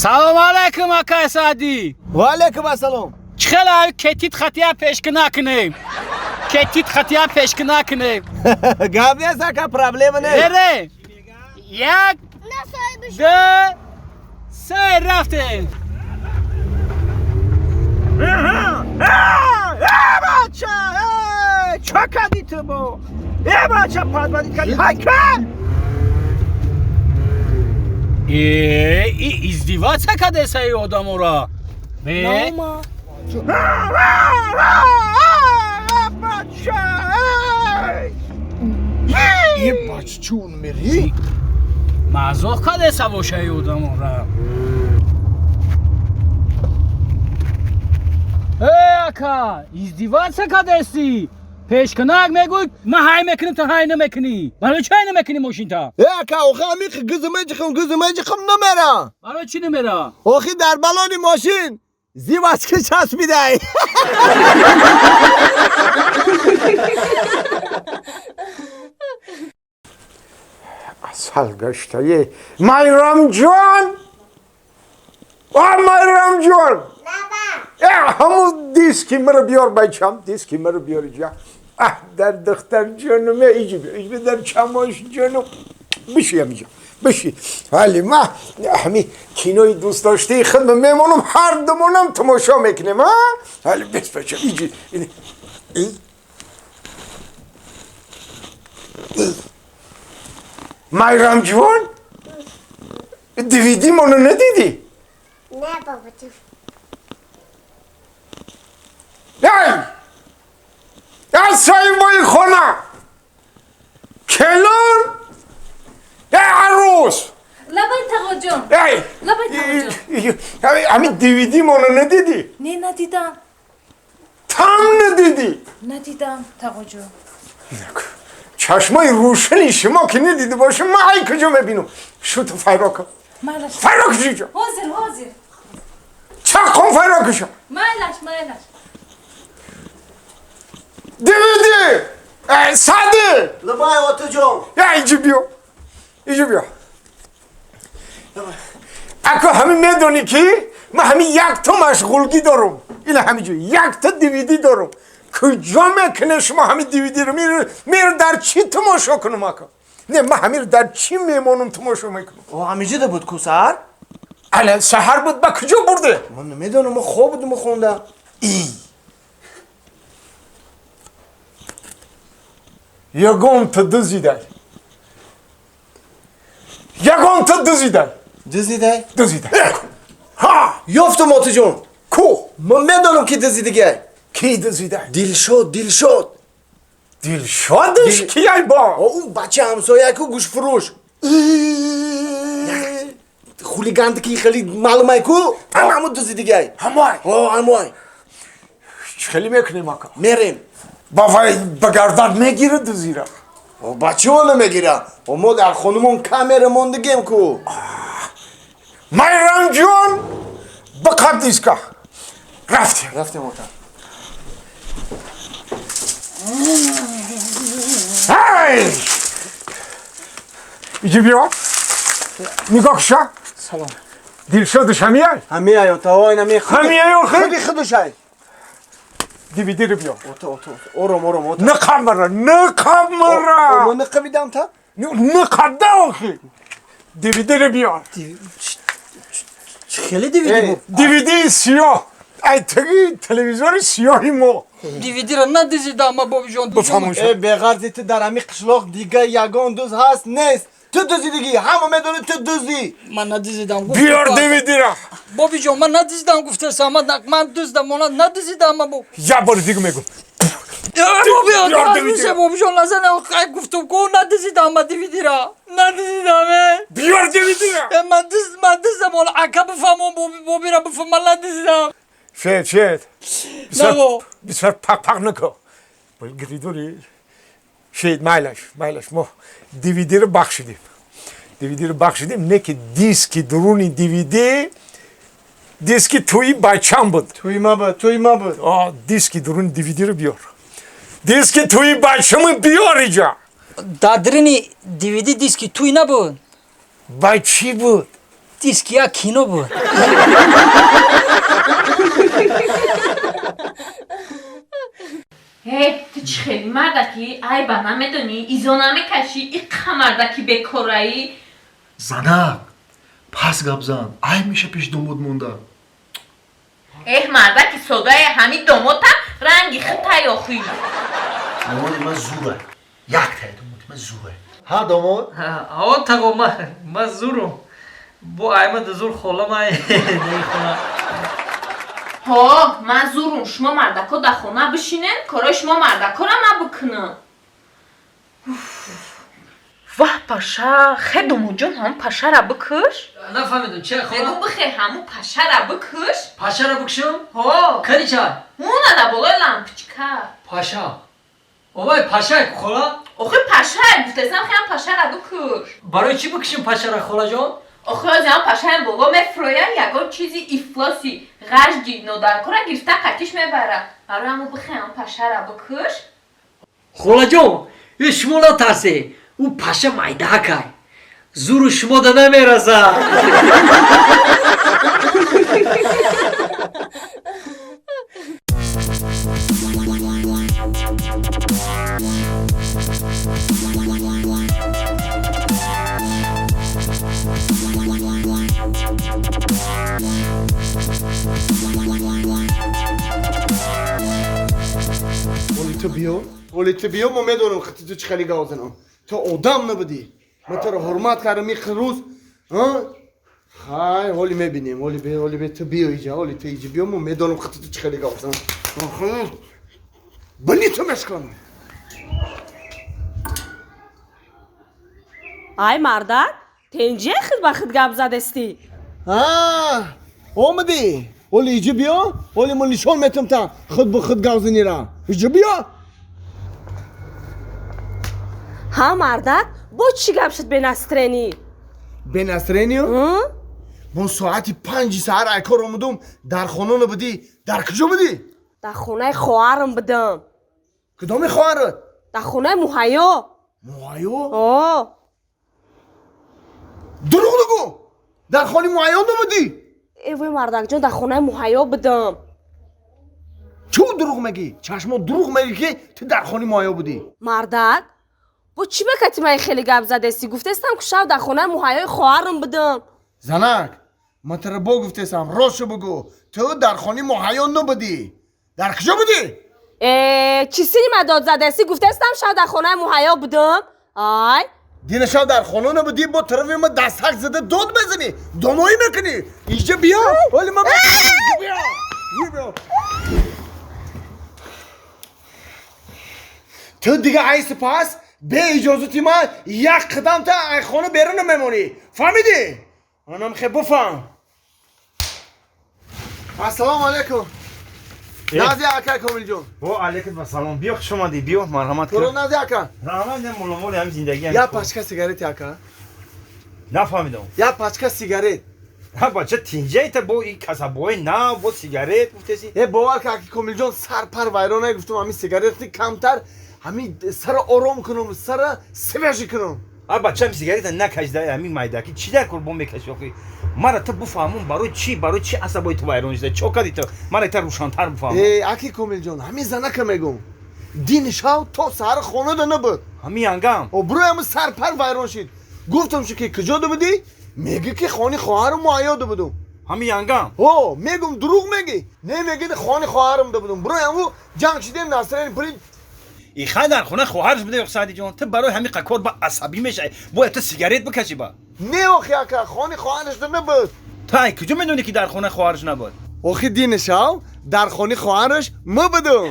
Салом алейкум, акай Саъдӣ. Ва алейкум ассалом. Чӣ хела кетит хатия пешкӣ накунем? Кетит хатия пешкӣ накунем. Гап нест, ака, проблема нест. Эре. Як, ду, се, рафтем. Бача, чо кардӣ ту бо? Э, бача, падвадид кардӣ. Ҳайка! Э, и издеваться кадеса и одамора. Бе? Бача! Е, бач, чун мери? Мазоқ кадеса боша и одамора. Э, ака, издеваться кадеси. Пешкунак мегӯй, ман ҳай мекунам, ту ҳай намекунӣ. Барои чӣ ҳай намекунӣ мошинта? Э, ака, охи ҳамин гизм меҷихм, гизм меҷихм, намера. Барои чӣ намера? Охи дар балони мошин зивачки часпидай. Асал гаштае. Майрамҷон! О, Майрамҷон! Э, ҳамун диски маро биёр, бачам, диски маро биёр иҷа. Аҳ, дар духтар ҷонум, э, иҷи биё, иҷи дар чамош ҷонум. Биши ҳамиҷа, биши. Вале ма ҳами кинои дӯстдоштаи худ мемонам, ҳар думонам тамошо мекунем, а? Вале бес, бачам, иҷи. Майрамҷон? DVD моно надидӣ? Не, бабаҷон. Эй! Эй, соҳибои хона! Келон! Эй, арӯс! Лабай, тағоҷон. Эй! Лабай, тағоҷон. Ҳамин DVD моно надидӣ? Не, надидам. Там надидӣ? Надидам, тағоҷон. Чашмои рӯшани шумо ки надида бошам, ман ай куҷо мебинам? Шуту файро кун. Майлаш. Файро кушиҷо. Ҳозир, ҳозир. Чақон файро куша. Майлаш, майлаш. DVD! Эй, Саъдӣ! Лабай, отаҷон. Эй, иҷи биё. Иҷи биё. Ако ҳамин медонӣ ки ман ҳамин якто машғулгӣ дорум. Ила ҳаминҷо якта DVD дорум. Куҷо мекунед шумо ҳамин DVD-ро? Мер дар чӣ тамошо кунам, ака? Не, ман ҳамин дар чӣ мемонам тамошо мекунам? О, ҳамиҷода буд ку саҳар? Ала саҳар буд, ба куҷо бурде? Ман намедонам, ман хоб будум, хонда. И. Ягонта дузидай. Ягонта дузидай. Дузидай? Дузидай. Ҳа! Ёфтум, отаҷон. Ку? Ман медонам, ки дузидигай. Ки дузидай? Дилшод, Дилшод. Дилшодиш кияй бо? О, ӯ бача ҳамсоя ку, гӯшфурӯш. Хулиганди ки хеле маълумай ку, ҳамун дузидигай. Ҳамой. О, ҳамой. Чӣ хеле мекунем, ака? Мерем. Ба вай ба гардан мегира дузира. О, бачаҳо намегира. О, мо дар хонумон камера мондагем ку. Майрамҷон, ба қаб диска. Рафтем. Рафтем, ота. Ҳай! Иҷи биё. Нигоҳ куша. Салом. Дилшодиш ҳамияй? Ҳамияй, ота, ой, нами. Ҳамияй, охи? Худи худушай. DVD-ро биё. Ота, ота, ота. Ором, ором, ота. Нақаб мара, нақаб мара. Мо нақабидам та? Нақабда, охи. DVD-ро биё. Чӣ хеле DVD буд? DVD сиёҳ. Ай таги телевизори сиёҳи мо. DVD-ро надизидам ма, бобиҷон. Бифаҳмон. Э, беғарзи ту дар ҳамин қишлоқ дига ягон дуз ҳаст нест. Ту дуздидигӣ, ҳама медонӣ, ту дуздӣ. Ман надизидам. Биёр DVD-ро. Бобиҷон, ман надизидам, гуфтасам. Ман дуздам, мона надизидам ма бо. Як бори дига мегӯм. Бобиҷон, мише, бобиҷон, назан, гуфтум ку, надизидам ма DVD-ра. Надизидам, э. Биёр DVD-ро. Ман дуз, ман дуздам, ҳола ака бифаҳмон, бобира бифаҳм, ман надизидам. Шед, шед. Наго. Бисёр пақ-пақ накун. Гиридори. Шед, майлаш, майлаш. Мо DVD-ро бахшидем. DVD-ро бахшидем, не ки диски дуруни DVD диски туи бачам буд. Туи ма буд, туи ма буд. О, диски дуруни DVD-ро биёр. Диски туи бачаму биёр иҷа. Дар дарини DVD диски туй набуд. Ба чӣ буд? Диски як кино буд. Эй, ту чӣ хели мардаки, айба намедонӣ, изо намекашӣ, иққа мардаки бекораӣ. Занак, пас гап зан, айб меша пеш домод монда. Эҳ, мардаки содае, ҳами домота ранги хитай охӣ. Домоди ман зура. Як тай домоди ман зура. Ҳа, домод? Аво тағо, ма зурум. Бо аймада зур хола май хона. Ҳо, ман зурум, шумо мардако дар хона бишинен, корои шумо мардакора ман бикунам. Ваҳ, паша, хе домодҷон, ҳамун пашара бикуш. Нафаҳмидам, че Мегӯ хола? бихе ҳамун пашара бикуш. Пашара бикушам? Ҳо. Кани чай? Ҳуна дар болои лампочка. Паша. Овай пашай хола? Охи пашай, гуфтесам хеам пашара бикуш. Барои чӣ бикушем пашара, холаҷон? Охи озиам пашаям боло мефуроя, ягон чизи ифлоси ғажди нодаркора гирифта қатиш мебара. Барои ҳамун бихе ҳамун пашара бикуш. Холаҷон, е шумо натарсе. Ӯ паша майдаакай. Зуру шумо да намерасад. Оли ту биё, оли ту биё, мо медонам хати ту чӣ хеле гав занам. Ту одам набудӣ. Ман туро ҳурмат кардам ин рӯз. Хай, ҳоли мебинем, ҳоли бе, ҳоли бе, ту биё иҷа, ҳоли ту иҷа биё, мо медонам хати ту чӣ хеле гав занам. Бини ту мешканам. Ай мардак, тенҷе худ ба худ гап задестӣ? А, омадӣ? Ҳоли иҷа биё, ҳоли мо нишон метам та худ ба худ гав занира. Иҷа биё. Ҳа мардак, бо чӣ гап шуд бе настроение? Бе настроение? Бо соати 5 саҳар ай кор омадум, дар хона набудӣ, дар куҷо будӣ? Дар хонаи хоҳарам будам. Кудоми хоҳарат? Дар хонаи Муҳайё. Муҳайё? О. Дурӯғ нагӯ! Дар хонаи Муҳайё набудӣ? Э вой мардакҷон, дар хонаи Муҳайё будам. Чӯ дурӯғ мегӣ? Чашмо дурӯғ мегӣ ки ту дар хонаи Муҳайё будӣ. Мардак, бо чӣ бекати ман хеле гап задестӣ? Гуфтестам ку шав дар хонаи Муҳайёи хоҳарам будам. Занак, ман туро бо гуфтесам, ростшо бугӯ. Ту дар хонаи Муҳайё набудӣ. Дар куҷо будӣ? Э, чӣ сини ма дод задестӣ? Гуфтестам шав дар хонаи Муҳайё будам. Ай. Дина шав дар хона набудӣ, бо тарафи ма дастак зада дод мезанӣ, доноӣ мекунӣ. Иҷа биё, ҳоли ман биё. Биё. Ту дига ай сипас бе иҷозати ман як қадам та ай хона берун намемонӣ. Фаҳмидӣ? Анам хе буфаҳм. Ассалому алайкум. Нази ака Комилҷон. Во алайкум ассалом. Биё, хуш омадӣ, биё, марҳамат Туро кун. нази ака. Раҳмат, не муломоли ҳам зиндагӣ. Як пачка сигарет ака. Нафаҳмидам. Як пачка сигарет. Ҳа бача, тинҷаита бо ин касабои нав, бо сигарет гуфтеси. Э бовар ка аки Комилҷон, сарпар вайрон гуфтам, ҳамин сигарети камтар, ҳамин сара ором кунам, сара свежий кунам. А бача, ҳамин сигарета накашда, ҳамин майдаки чӣ дар кор бо мекаши охи? Мара ту буфаҳмон, барои чӣ асабои ту вайрон шуда? Чо кардӣ ту? Мара та рӯшантар буфаҳмон. Э аки Комилҷон, ҳамин занака мегӯм. Дини шав то саҳар хонада набуд. Ҳамин янгам. О бурои ҳамин сарпар вайрон шид. Гуфтам шу ки куҷо будӣ? Мегӯ ки хони хоҳару Муҳайё будум. Ҳамин янгам. Ҳо, мегум дурӯғ мегӣ. Не мегӣ хони хоҳарам будум. Бурои ҳаму ҷанг шидем, настроение пурид. Ихай дар хона хоҳараш буда ё Саъдиҷон, ту барои ҳамин қакор ба асабӣ мешавӣ. Бояд ту сигарет бикашӣ ба. Не охи ака, хони хоҳараш набуд. Ту ай куҷо медонӣ ки дар хона хоҳараш набуд? Охи дини шав дар хони хоҳараш ма будум.